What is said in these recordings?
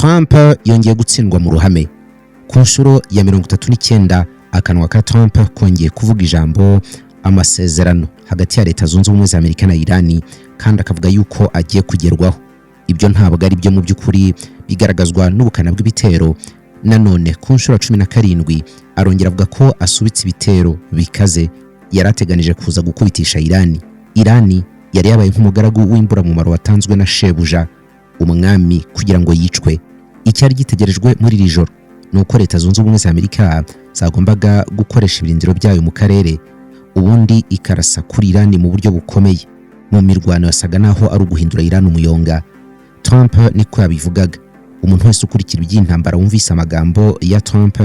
Trump yongeye gutsindwa mu ruhame ku nshuro ya 39. Akanwa ka Trump kongeye kuvuga ijambo amasezerano hagati ya Leta Zunze Ubumwe za Amerika na Irani, kandi akavuga yuko agiye kugerwaho. Ibyo ntabwo ari byo mu by'ukuri, bigaragazwa n'ubukana bw'ibitero. Nanone ku nshuro ya 17 arongera avuga ko asubitse ibitero bikaze yari ateganije kuza gukubitisha Irani. Irani yari yabaye nk'umugaragu w'imburamumaro watanzwe na shebuja umwami kugira ngo yicwe. Icyari gitegerejwe muri iri joro ni uko Leta Zunze Ubumwe za Amerika zagombaga gukoresha ibirindiro byayo mu karere, ubundi ikarasa kuri Irani mu buryo bukomeye. Mu mirwano yasaga naho ari uguhindura Irani umuyonga, Trump niko yabivugaga. Umuntu wese ukurikira iby'intambara wumvise amagambo ya Trump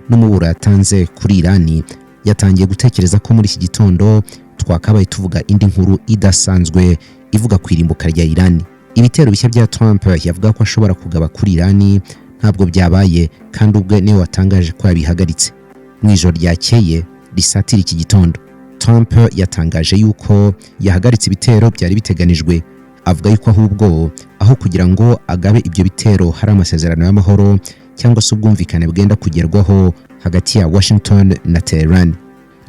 n'umuburo yatanze kuri Irani yatangiye gutekereza ko muri iki gitondo twakabaye tuvuga indi nkuru idasanzwe ivuga ku irimbuka rya Irani. Ibitero bishya bya Trump yavuga ko ashobora kugaba kuri Irani ntabwo byabaye, kandi ubwe niwe watangaje ko yabihagaritse. Mu ijoro ryakeye risatira iki gitondo, Trump yatangaje yuko yahagaritse ibitero byari biteganijwe, avuga yuko ahubwo aho kugira ngo agabe ibyo bitero hari amasezerano y'amahoro cyangwa se ubwumvikane bwenda kugerwaho hagati ya Washington na Tehran.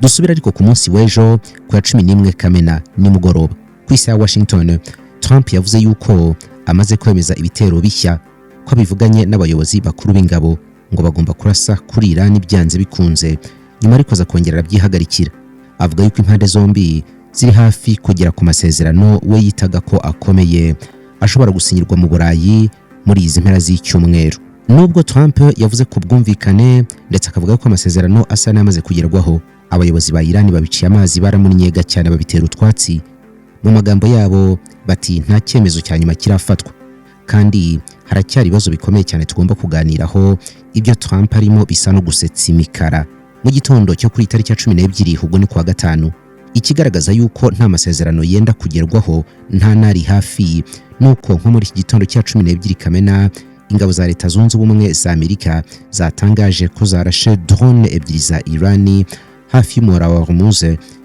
Dusubire ariko ku munsi w'ejo ku ya 11 Kamena nimugoroba ku isaha ya Washington, Trump yavuze yuko amaze kwemeza ibitero bishya, ko abivuganye n'abayobozi bakuru b'ingabo, ngo bagomba kurasa kuri Irani byanze bikunze. Nyuma ariko aza kongera arabyihagarikira, avuga yuko impande zombi ziri hafi kugera ku masezerano we yitaga ko akomeye, ashobora gusinyirwa mu Burayi muri izi mpera z'icyumweru. Nubwo Trump yavuze ku bwumvikane ndetse akavuga ko amasezerano asa n'amaze kugerwaho, abayobozi ba Irani babiciye amazi, baramunnyega cyane, babitera utwatsi. Mu magambo yabo bati: "Nta cyemezo cya nyuma kirafatwa, kandi haracyari ibibazo bikomeye cyane tugomba kuganiraho." Ibyo Trump arimo bisa no gusetsa imikara. Mu gitondo cyo kuri tariki ya 12, ubwo ni kuwa gatanu, ikigaragaza yuko nta masezerano yenda kugerwaho, nta nari hafi, nuko nko muri iki gitondo cya 12 Kamena, ingabo za Leta Zunze Ubumwe za Amerika zatangaje ko zarashe drone ebyiri za Irani hafi y'umuhora wa Hormuz,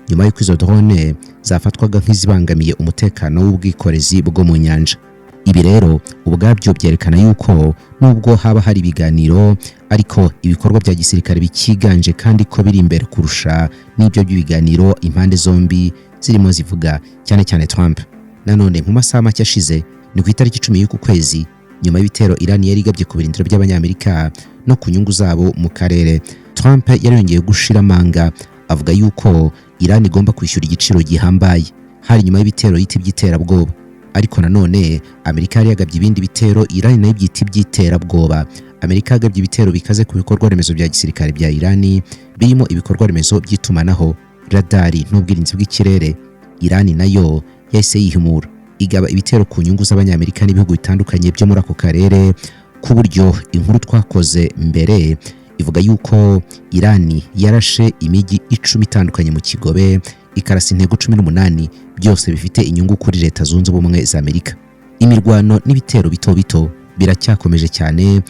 nyuma y'uko izo drone zafatwaga nk'izibangamiye umutekano w'ubwikorezi bwo mu nyanja. Ibi rero ubwabyo byerekana yuko nubwo haba hari ibiganiro, ariko ibikorwa bya gisirikare bikiganje, kandi ko biri imbere kurusha n'ibyo by'ibiganiro impande zombi zirimo zivuga, cyane cyane Trump. Nanone mu masaha make ashize, ni ku itariki 10 y'uku kwezi, nyuma y'ibitero Irani yari igabye ku birindiro by'Abanyamerika no ku nyungu zabo mu karere, Trump yari yongeye gushira amanga, avuga yuko Irani igomba kwishyura igiciro gihambaye. Hari nyuma y'ibitero yita iby'iterabwoba, ariko nanone Amerika yari yagabye ibindi bitero, Irani nayo ibyita iby'iterabwoba. Amerika yagabye ibitero bikaze ku bikorwa remezo bya gisirikare bya Irani, birimo ibikorwa remezo by'itumanaho, radari n'ubwirinzi bw'ikirere. Irani nayo yahise yihimura, igaba ibitero ku nyungu z'Abanyamerika n'ibihugu bitandukanye byo muri ako karere, ku buryo inkuru twakoze mbere ivuga yuko Irani yarashe imijyi 10 itandukanye mu Kigobe, ikarasa intego 18, byose bifite inyungu kuri Leta Zunze Ubumwe za Amerika. Imirwano n'ibitero bito bito biracyakomeje cyane,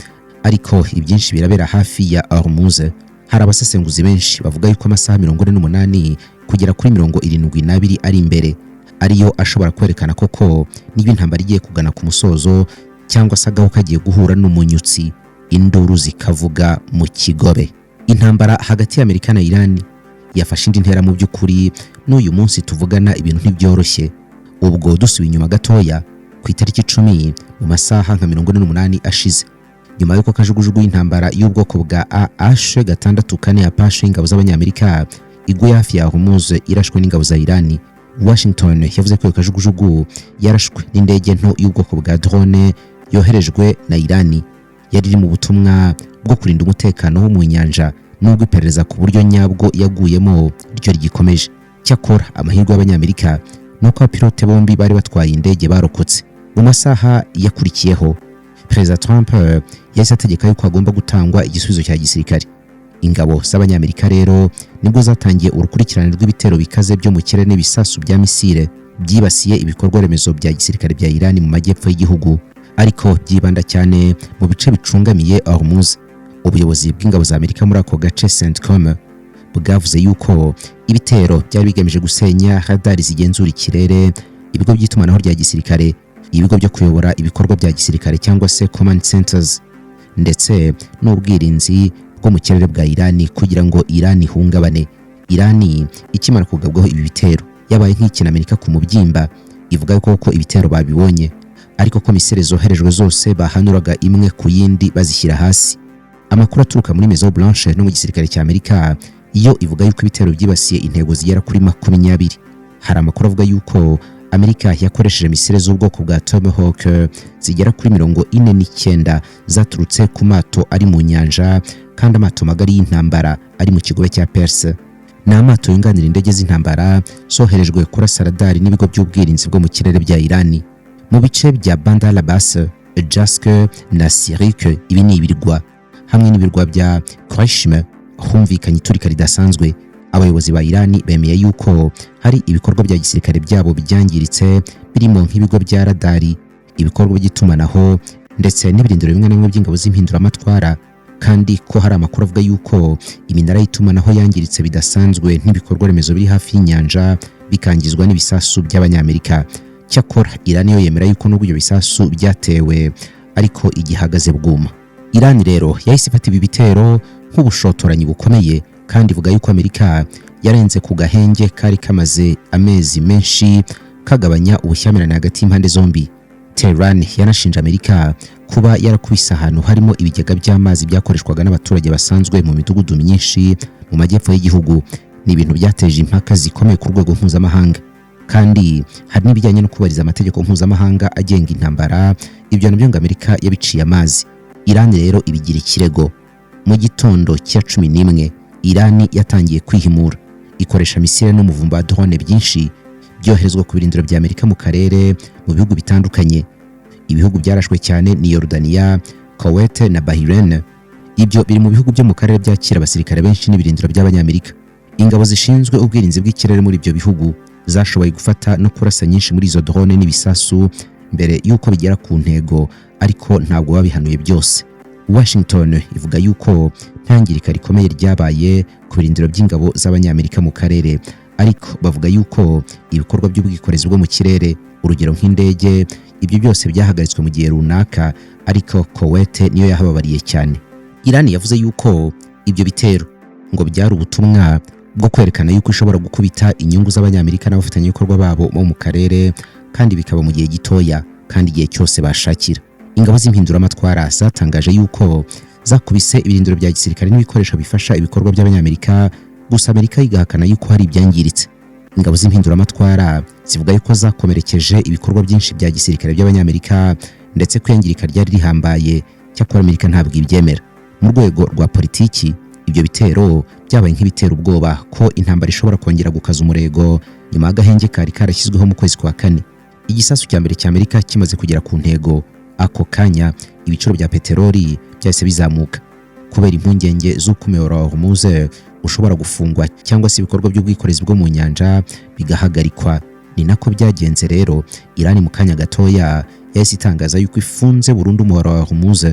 ariko ibyinshi birabera hafi ya Hormuz. Hari abasesenguzi benshi bavuga yuko amasaha 48 kugera kuri 72 ari imbere ariyo ashobora kwerekana koko niba intambara igiye kugana ku musozo, cyangwa se agahu kagiye guhura n'umunyutsi, induru zikavuga mu Kigobe. Intambara hagati ya Amerika na Irani yafashe indi ntera mu by'ukuri. N'uyu munsi tuvugana ibintu ntibyoroshye. Ubwo dusubiye inyuma gatoya ku itariki 10, mu masaha nka 48 ashize, nyuma y'uko kajugujugu y'intambara y'ubwoko bwa AH-64 Apache y'ingabo z'Abanyamerika iguye hafi ya Hormuz irashwe n'ingabo za Irani, Washington yavuze ko iyo kajugujugu yarashwe n'indege nto y'ubwoko bwa drone yoherejwe na Irani, yari iri mu butumwa bwo kurinda umutekano wo mu nyanja, nubwo iperereza ku buryo nyabwo yaguyemo ryo rigikomeje. Cyakora amahirwe y'Abanyamerika ni uko abapilote bombi bari batwaye indege barokotse. Mu masaha yakurikiyeho, Perezida Trump yahise ategeka yuko hagomba gutangwa igisubizo cya gisirikare. Ingabo z'Abanyamerika rero nibwo zatangiye urukurikirane rw'ibitero bikaze byo mu kirere n'ibisasu bya misile byibasiye ibikorwa remezo bya gisirikare bya Irani mu majyepfo y'igihugu, ariko byibanda cyane mu bice bicungamiye Hormuz. Ubuyobozi bw'ingabo za Amerika muri ako gace, CENTCOM, bwavuze yuko ibitero byari bigamije gusenya radari zigenzura ikirere, ibigo by'itumanaho rya gisirikare Ibigo byo kuyobora ibikorwa bya gisirikare cyangwa se command centers, ndetse n'ubwirinzi bwo mu kirere bwa Irani kugira ngo Irani ihungabane. Irani ikimara kugabwaho ibi bitero yabaye nk'ikina Amerika ku mubyimba, ivuga ko ko ibitero babibonye, ariko ko misile zoherejwe zose bahanuraga imwe ku yindi bazishyira hasi. Amakuru aturuka muri Maison Blanche no mu gisirikare cya Amerika iyo ivuga yuko ibitero byibasiye intego zigera kuri 20. Hari amakuru avuga yuko Amerika yakoresheje misile z'ubwoko bwa Tomahawk zigera kuri 49 zaturutse ku mato ari mu nyanja, kandi amato magari y'intambara ari mu kigobe cya Perse. Ni amato yunganira indege z'intambara zoherejwe kurasa radari n'ibigo by'ubwirinzi bwo mu kirere bya Irani mu bice bya Bandar Abbas, Jask na Sirik. Ibi ni ibirwa hamwe n'ibirwa bya Qeshm. Humvikanye iturika ridasanzwe. Abayobozi ba Irani bemeye yuko hari ibikorwa bya gisirikare byabo byangiritse, birimo nk'ibigo bya radari, ibikorwa by'itumanaho, ndetse n'ibirindiro bimwe na bimwe by'ingabo z'impinduramatwara, kandi ko hari amakuru avuga yuko iminara y'itumanaho yangiritse bidasanzwe n'ibikorwa remezo biri hafi y'inyanja bikangizwa n'ibisasu by'Abanyamerika. Cyakora Irani yo yemera yuko nubwo ibyo bisasu byatewe ariko igihagaze bwuma. Irani rero yahise ifata ibi bitero nk'ubushotoranyi bukomeye, kandi ivuga yuko Amerika yarenze ku gahenge kari kamaze amezi menshi kagabanya ubushyamirane hagati y'impande zombi. Tehran yanashinje Amerika kuba yarakubise ahantu harimo ibigega by'amazi byakoreshwaga n'abaturage basanzwe mu midugudu myinshi mu majyepfo y'igihugu. Ni ibintu byateje impaka zikomeye ku rwego mpuzamahanga, kandi hari n'ibijyanye no kubahiriza amategeko mpuzamahanga agenga intambara. Ibyo nabyo ngo Amerika yabiciye amazi. Iran rero ibigira ikirego. Mu gitondo cya 11 Iran yatangiye kwihimura, ikoresha misile n'umuvumba wa drone byinshi byoherezwa ku birindiro bya Amerika mu karere mu bihugu bitandukanye. Ibihugu byarashwe cyane ni Yorodaniya, Kuwait na Bahrain. Ibyo biri mu bihugu byo mu karere byakira abasirikare benshi n'ibirindiro by'Abanyamerika. Ingabo zishinzwe ubwirinzi bw'ikirere muri ibyo bihugu zashoboye gufata no kurasa nyinshi muri izo drone n'ibisasu mbere y'uko bigera ku ntego, ariko ntabwo babihanuye byose. Washington ivuga yuko nta ngirika rikomeye ryabaye ku birindiro by'ingabo z'Abanyamerika mu karere, ariko bavuga yuko ibikorwa by'ubwikorezi bwo mu kirere, urugero nk'indege, ibyo byose byahagaritswe mu gihe runaka, ariko Kuwait niyo yahababariye cyane. Iran yavuze yuko ibyo bitero ngo byari ubutumwa bwo kwerekana yuko ishobora gukubita inyungu z'Abanyamerika n'abafatanyabikorwa babo bo mu karere, kandi bikaba mu gihe gitoya kandi igihe cyose bashakira. Ingabo z'impinduramatwara zatangaje yuko zakubise ibirindiro bya gisirikare n'ibikoresho bifasha ibikorwa by'Abanyamerika, gusa Amerika igahakana yuko hari ibyangiritse. Ingabo z'impinduramatwara zivuga yuko zakomerekeje ibikorwa byinshi bya gisirikare by'Abanyamerika, ndetse ko iyangirika ryari rihambaye. Cyakora Amerika ntabwo ibyemera. Mu rwego rwa politiki, ibyo bitero byabaye nk'ibitera ubwoba ko intambara ishobora kongera gukaza umurego nyuma y'agahenge kari karashyizweho mu kwezi kwa kane. Igisasu cya mbere cya Amerika kimaze kugera ku ntego, ako kanya ibiciro bya peteroli byahise bizamuka kubera impungenge z'uko umuyoboro wa Hormuz ushobora gufungwa cyangwa se ibikorwa by'ubwikorezi bwo mu nyanja bigahagarikwa. Ni nako byagenze rero. Irani mu kanya gatoya yahise itangaza yuko ifunze burundu umuyoboro wa Hormuz.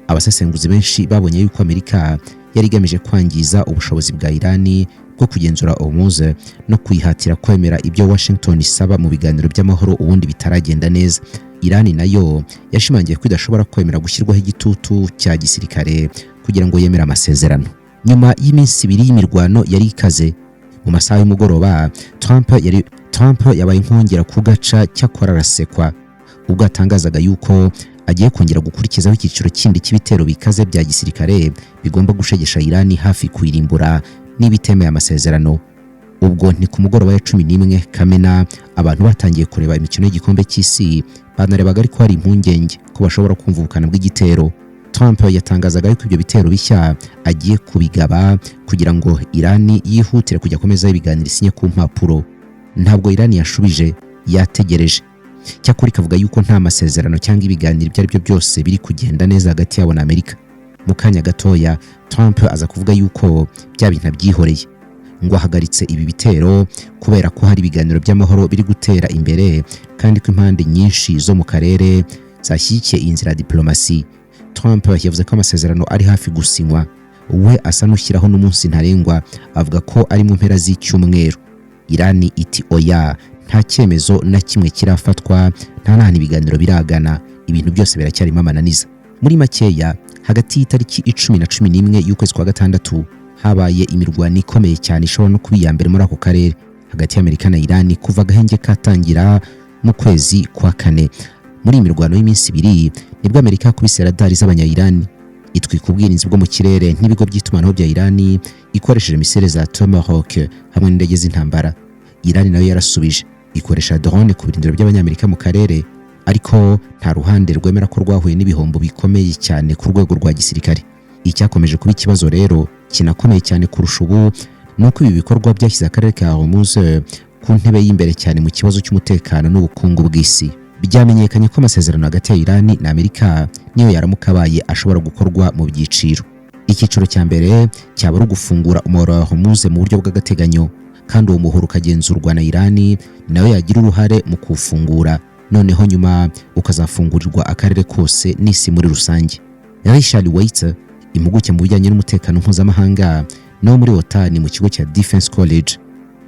Abasesenguzi benshi babonye yuko Amerika yari igamije kwangiza ubushobozi bwa Irani bwo kugenzura Hormuz no kuyihatira kwemera ibyo Washington isaba mu biganiro by'amahoro ubundi bitaragenda neza. Irani nayo yashimangiye ko idashobora kwemera gushyirwaho igitutu cya gisirikare kugira ngo yemere amasezerano. Nyuma y'iminsi 2 y'imirwano yari ikaze, mu masaha y'umugoroba Trump yabaye nkongera kugaca, cyakora arasekwa ubwo atangazaga yuko agiye kongera gukurikizaho icyiciro kindi cy'ibitero bikaze bya gisirikare bigomba gushegesha Irani hafi kuyirimbura niba itemeye amasezerano. Ubwo ni ku mugoroba ya 11 Kamena, abantu batangiye kureba imikino y'igikombe cy'isi, banarebaga ariko hari impungenge ko bashobora kumva ubukana bw'igitero. Trump yatangazaga yuko ibyo bitero bishya agiye kubigaba kugira ngo Irani yihutire kujya ku meza y'ibiganiro isinye ku mpapuro. Ntabwo Irani yashubije, yategereje. Cyakora ikavuga yuko nta masezerano cyangwa ibiganiro ibyo ari byo byose biri kugenda neza hagati yabo na Amerika. Mu kanya gatoya Trump aza kuvuga yuko bya bintu abyihoreye, ngo ahagaritse ibi bitero kubera ko hari ibiganiro by'amahoro biri gutera imbere, kandi ko impande nyinshi zo mu karere zashyigikiye iyi nzira ya diplomasi. Trump yavuze ko amasezerano ari hafi gusinywa, we asa n'ushyiraho n'umunsi ntarengwa, avuga ko ari mu mpera z'icyumweru. Irani iti: "Oya, Nta cyemezo na kimwe kirafatwa, nta n'ahantu ibiganiro biragana, ibintu byose biracyarimo amananiza. Muri makeya, hagati y'itariki 10 na 11 y'ukwezi kwa gatandatu habaye imirwano ikomeye cyane, ishobora no kuba iya mbere muri ako karere hagati y'Amerika na Irani kuva agahenge katangira mu kwezi kwa kane. Muri iyi mirwano y'iminsi 2 nibwo Amerika yakubise radari z'abanya-Irani, itwika ubwirinzi bwo mu kirere n'ibigo by'itumanaho bya Irani ikoresheje misile za Tomahawk hamwe n'indege z'intambara. Irani nayo yarasubije, ikoresha drone ku birindiro by'Abanyamerika mu karere, ariko nta ruhande rwemera ko rwahuye n'ibihombo bikomeye cyane ku rwego rwa gisirikare. Icyakomeje kuba ikibazo rero kinakomeye cyane kurusha ubu ni uko ibi bikorwa byashyize akarere ka Hormuz ku ntebe y'imbere cyane mu kibazo cy'umutekano n'ubukungu bw'isi. Byamenyekanye ko amasezerano hagati ya Irani na Amerika, niyo yaramuka abaye, ashobora gukorwa mu byiciro. Icyiciro cya mbere cyaba ari ugufungura umuhora wa Hormuz mu buryo bw'agateganyo, kandi uwo muhoro ukagenzurwa na Irani, nayo yagira uruhare mu kuwufungura, noneho nyuma ukazafungurirwa akarere kose n'isi muri rusange. Richard Waite, impuguke mu bijyanye n'umutekano mpuzamahanga no muri OTAN mu kigo cya Defense College,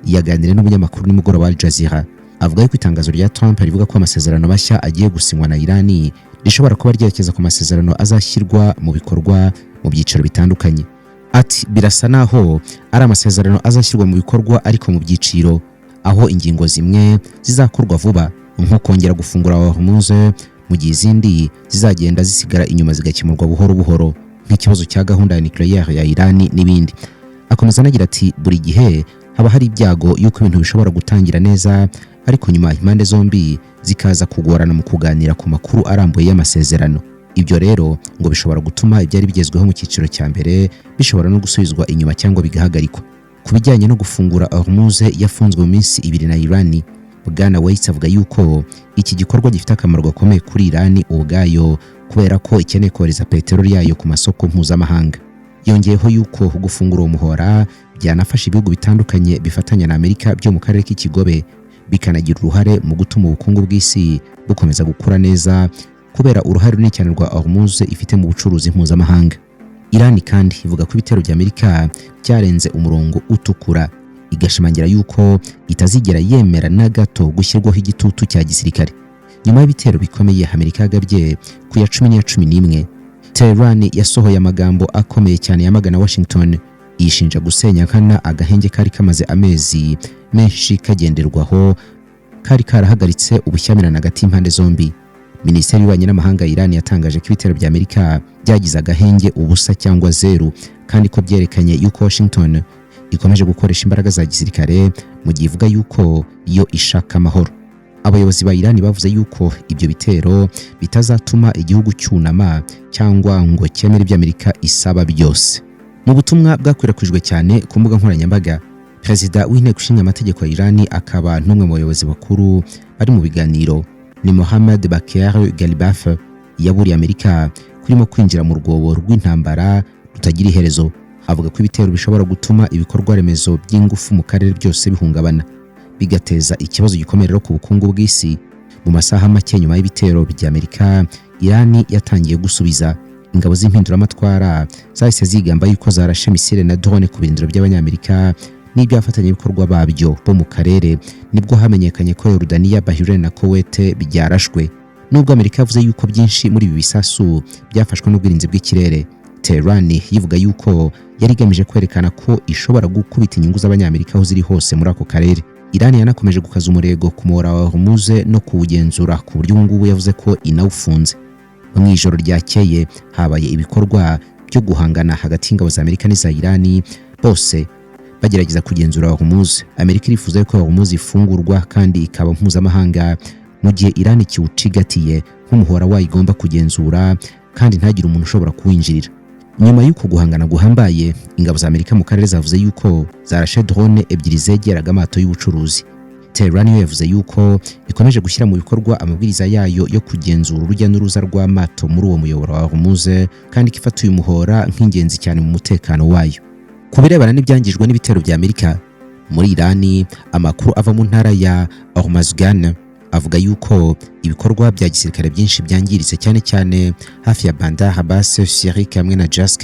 yaganiriye n'umunyamakuru nimugoroba wa Al Jazeera, avuga yuko itangazo rya Trump rivuga ko amasezerano mashya agiye gusinywa na Irani rishobora kuba ryerekeza ku masezerano azashyirwa mu bikorwa mu byiciro bitandukanye. Ati: "Birasa naho ari amasezerano azashyirwa mu bikorwa ariko mu byiciro, aho ingingo zimwe zizakorwa vuba, nko kongera gufungura Hormuz, mu gihe izindi zizagenda zisigara inyuma zigakemurwa buhoro buhoro, nk'ikibazo cya gahunda ya nucléaire ya Irani n'ibindi." Akomeza anagira ati: "Buri gihe haba hari ibyago y'uko ibintu bishobora gutangira neza, ariko nyuma impande zombi zikaza kugorana mu kuganira ku makuru arambuye y'amasezerano. Ibyo rero ngo bishobora gutuma ibyari bigezweho mu cyiciro cya mbere bishobora no gusubizwa inyuma cyangwa bigahagarikwa." Ku bijyanye no gufungura Hormuz yafunzwe mu minsi 2 na Irani, Bwana Waits avuga yuko iki gikorwa gifite akamaro gakomeye kuri Irani ubwayo, kubera ko ikeneye kohereza peteroli yayo ku masoko mpuzamahanga. Yongeyeho yuko gufungura uwo muhora byanafasha ibihugu bitandukanye bifatanya na Amerika byo mu karere k'Ikigobe, bikanagira uruhare mu gutuma ubukungu bw'isi bukomeza gukura neza, kubera uruhare runini cyane rwa Hormuz ifite mu bucuruzi mpuzamahanga. Iran kandi ivuga ko ibitero bya Amerika byarenze umurongo utukura, igashimangira yuko itazigera yemera na gato gushyirwaho igitutu cya gisirikare. Nyuma y'ibitero bikomeye Amerika yagabye ku ya 10 n'iya 11, Tehran yasohoye amagambo akomeye cyane yamagana Washington, yishinja gusenya nkana agahenge kari kamaze amezi menshi kagenderwaho, kari karahagaritse ubushyamirane hagati y'impande zombi. Minisiteri y'Ububanyi n'Amahanga ya Iran yatangaje ko ibitero bya Amerika byagize agahenge ubusa cyangwa zeru, kandi ko byerekanye yuko Washington ikomeje gukoresha imbaraga za gisirikare mu gihe ivuga yuko yo ishaka amahoro. Abayobozi ba Iran bavuze yuko ibyo bitero bitazatuma igihugu cyunama cyangwa ngo cyemere ibyo Amerika isaba byose. Mu butumwa bwakwirakwijwe cyane ku mbuga nkoranyambaga, Perezida w'Inteko Ishinga Amategeko ya Iran akaba n'umwe mu bayobozi bakuru bari mu biganiro, ni Mohammad Baqer Ghalibaf, yaburiye Amerika kurimo kwinjira mu rwobo rw'intambara rutagira iherezo, avuga ko ibitero bishobora gutuma ibikorwa remezo by'ingufu mu karere byose bihungabana, bigateza ikibazo gikomeye rero ku bukungu bw'isi. Mu masaha make nyuma y'ibitero bya Amerika, Irani yatangiye gusubiza. Ingabo z'impinduramatwara zahise zigamba yuko zarashe misile na drone ku birindiro by'Abanyamerika n'iby'abafatanyabikorwa babyo bo mu karere. Nibwo hamenyekanye ko Yorodaniya, Bahrain na Kuwait byarashwe. Nubwo Amerika yavuze yuko byinshi muri ibi bisasu byafashwe n'ubwirinzi bw'ikirere, Tehran yivuga yuko yari igamije kwerekana ko ishobora gukubita inyungu z'Abanyamerika aho ziri hose muri ako karere. Iran yanakomeje gukaza umurego ku muhora wa Hormuz no kuwugenzura, ku buryo ubu ngubu yavuze ko inawufunze. Mu ijoro ryakeye habaye ibikorwa byo guhangana hagati y'ingabo za Amerika n'iza Irani, bose bagerageza kugenzura Hormuz. Amerika irifuza ko Hormuz ifungurwa kandi ikaba mpuzamahanga, mu gihe Iran ikiwucigatiye nk'umuhora wayo igomba kugenzura kandi ntagire umuntu ushobora kuwinjirira. Nyuma y'uko guhangana guhambaye, ingabo za Amerika mu karere zavuze yuko zarashe drone ebyiri zegeraga amato y'ubucuruzi. Tehran yo yavuze yuko ikomeje gushyira mu bikorwa amabwiriza yayo yo kugenzura urujya n'uruza rw'amato muri uwo muyoboro wa Hormuz, kandi ko ifata uyu muhora nk'ingenzi cyane mu mutekano wayo. Ku birebana n'ibyangijwe n'ibitero bya Amerika muri Irani, amakuru ava mu ntara ya Hormozgan avuga yuko ibikorwa bya gisirikare byinshi byangiritse, cyane cyane hafi ya Bandar Abbas, Sirik hamwe na Jask.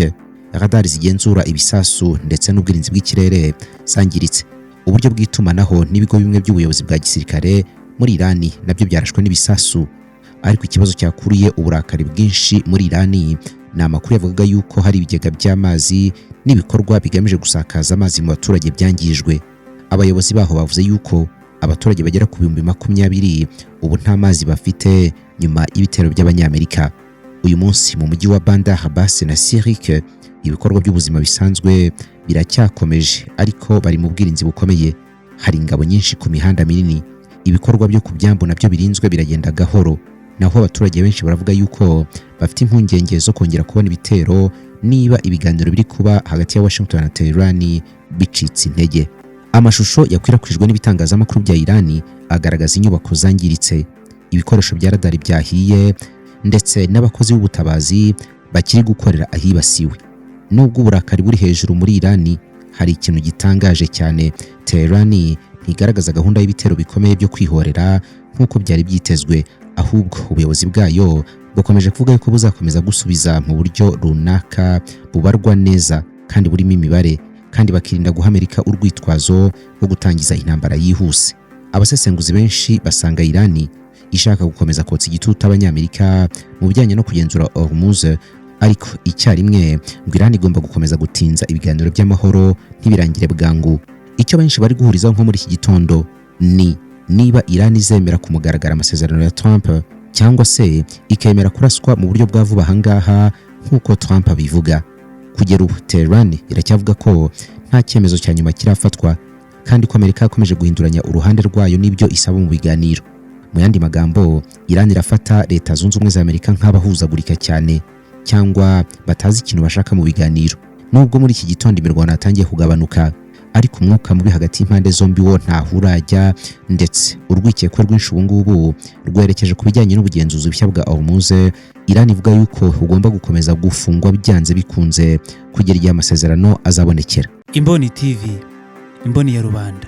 Radari zigenzura ibisasu ndetse n'ubwirinzi bw'ikirere zangiritse. Uburyo bw'itumanaho n'ibigo bimwe by'ubuyobozi bwa gisirikare muri Irani nabyo byarashwe n'ibisasu. Ariko ikibazo cyakuriye uburakari bwinshi muri Irani ni amakuru yavugaga yuko hari ibigega by'amazi n'ibikorwa bigamije gusakaza amazi mu baturage byangijwe. Abayobozi baho bavuze yuko abaturage bagera ku 20,000 ubu nta mazi bafite nyuma y'ibitero by'Abanyamerika. Uyu munsi mu mujyi wa Bandar Abbas na Sirik, ibikorwa by'ubuzima bisanzwe biracyakomeje, ariko bari mu bwirinzi bukomeye. Hari ingabo nyinshi ku mihanda minini, ibikorwa byo ku byambu nabyo birinzwe, biragenda gahoro. Naho abaturage benshi baravuga yuko bafite impungenge zo kongera kubona ibitero niba ibiganiro biri kuba hagati ya Washington na Tehran bicitse intege. Amashusho yakwirakwijwe n'ibitangazamakuru bya Irani agaragaza inyubako zangiritse, ibikoresho bya radari byahiye, ndetse n'abakozi b'ubutabazi bakiri gukorera ahibasiwe. Nubwo uburakari buri hejuru muri Irani, hari ikintu gitangaje cyane: Tehran ntigaragaza gahunda y'ibitero bikomeye byo kwihorera nk'uko byari byitezwe. Ahubwo ubuyobozi bwayo bukomeje kuvuga yuko buzakomeza gusubiza mu buryo runaka bubarwa neza kandi burimo imibare, kandi bakirinda guha Amerika urwitwazo rwo gutangiza intambara yihuse. Abasesenguzi benshi basanga Irani ishaka gukomeza kotsa igitutu Abanyamerika mu bijyanye no kugenzura Hormuz, ariko icyarimwe ngo Irani igomba gukomeza gutinza ibiganiro by'amahoro ntibirangire bwangu. Icyo benshi bari guhurizaho nko muri iki gitondo ni niba Irani izemera ku mugaragaro amasezerano ya Trump, cyangwa se ikemera kuraswa mu buryo bwa vuba ahangaha nk'uko Trump abivuga. Kugera ubu Tehran iracyavuga ko nta cyemezo cya nyuma kirafatwa, kandi ko Amerika yakomeje guhinduranya uruhande rwayo n'ibyo isaba mu biganiro. Mu yandi magambo, Iran irafata Leta Zunze Ubumwe za Amerika nk'abahuzagurika cyane cyangwa batazi ikintu bashaka mu biganiro. Nubwo muri iki gitondo imirwano yatangiye kugabanuka, ariko umwuka mubi hagati y'impande zombi wo ntaho urajya, ndetse urwikekwe rwinshi ubu ngubu rwerekeje ku bijyanye n'ubugenzuzi bushya bwa Hormuz. Iran ivuga yuko ugomba gukomeza gufungwa byanze bikunze kugera igihe amasezerano azabonekera. Imboni TV, imboni ya rubanda.